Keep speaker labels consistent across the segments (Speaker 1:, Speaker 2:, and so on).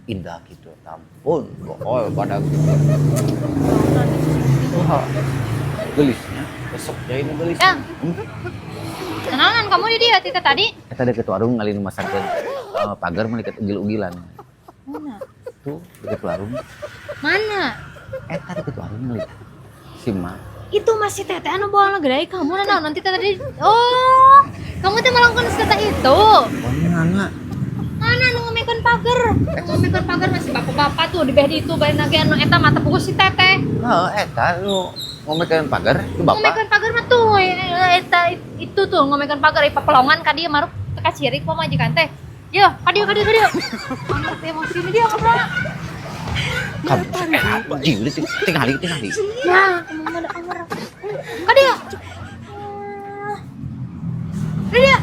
Speaker 1: Indah gitu, ampun, bohol pada wah, gelisnya, besok ya ini gelis.
Speaker 2: Kang. Kenalan kamu di dia tita tadi?
Speaker 1: Eta deket warung ngalin masangkeun pagar mah deket ugil-ugilan.
Speaker 2: Mana?
Speaker 1: Tuh, deket warung.
Speaker 2: Mana?
Speaker 1: Eta deket warung ngalin. Si Ma.
Speaker 2: Itu masih teteh anu bawa gerai kamu nah nanti tadi. Oh, kamu teh melongkeun si teteh itu.
Speaker 1: Mana?
Speaker 2: Mana nu ngomekeun pagar? Ngomekeun pagar masih bapak-bapak tuh di beh itu bari nage anu eta mata pukul si teteh.
Speaker 1: Heeh, eta nu ngomekeun pagar itu bapak.
Speaker 2: Ngomekeun pagar mah tuh eta itu tuh ngomekeun pagar ieu papelongan ka dieu maruk teu kaciri ku pamajikan teh. Yo, ka dieu ka dieu ka dieu. Mana teh emosi ini dia ngobrol.
Speaker 1: Kamu ji udah tinggali tinggali.
Speaker 2: Nah, kamu mah ada anger. Ka dieu. Ka dieu.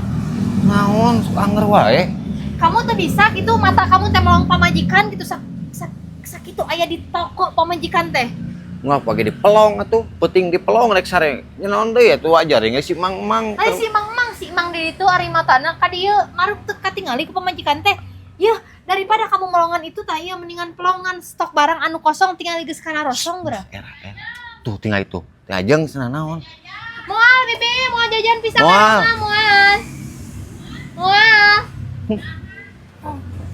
Speaker 1: Naon sok anger wae.
Speaker 2: Kamu tuh bisa gitu mata kamu teh melong pamajikan gitu sak sak sakitu aya di toko pamajikan teh.
Speaker 1: Ngapa ge dipelong atuh, penting dipelong rek sare. Nya naon deui atuh wajar ge si Mang-mang.
Speaker 2: Ari si Mang di ditu ari matana ka dieu maruk teu katingali ku pamajikan teh. Yeuh, daripada kamu melongan itu tah ieu mendingan pelongan stok barang anu kosong tinggal geus kana rosong geura.
Speaker 1: Era era. Tuh tinggal itu. Teh ajeng cenah naon.
Speaker 2: Moal bebe, moal jajan pisang
Speaker 1: Moal.
Speaker 2: moal moal. Moal.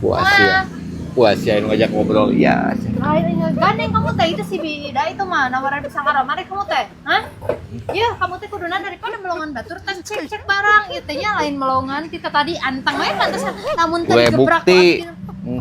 Speaker 1: Puas ya. Puas ya ngajak ngobrol iya.
Speaker 2: Lain ini gandeng kamu teh itu si Bida itu mah nawaran pisang aroma rek kamu teh. Hah? Ya, kamu teh kuduna daripada melongan batur teh cek-cek barang ieu teh nya lain melongan kita tadi anteng we pantesan lamun teh
Speaker 1: Gue
Speaker 2: digebrak
Speaker 1: bukti.
Speaker 2: ku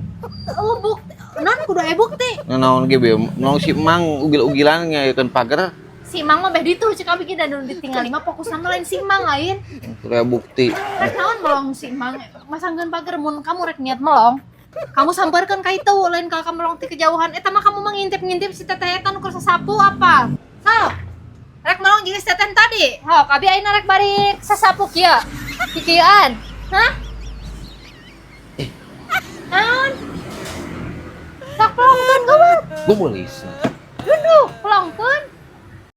Speaker 2: Oh, bukti. Non kudu aya bukti.
Speaker 1: Naon ge be melong si Mang ugil-ugilan ngayekeun pagar.
Speaker 2: Si Mang mah beh ditu cek abi ge dan ditinggal mah fokusna mah lain si Mang lain.
Speaker 1: Kudu aya bukti.
Speaker 2: Rek naon melong si Mang masangkeun pagar mun kamu rek niat melong. Kamu samperkeun ka itu lain kalau kamu melong ti kejauhan eta mah kamu mah ngintip-ngintip si teteh eta nu keur sasapu apa? Sok. Rek melong jeung si teteh tadi. Hok, abi ayeuna rek balik sasapu kieu. Kikieuan. Hah? Naon? Sok pelongkeun gawat.
Speaker 1: Gue beulis.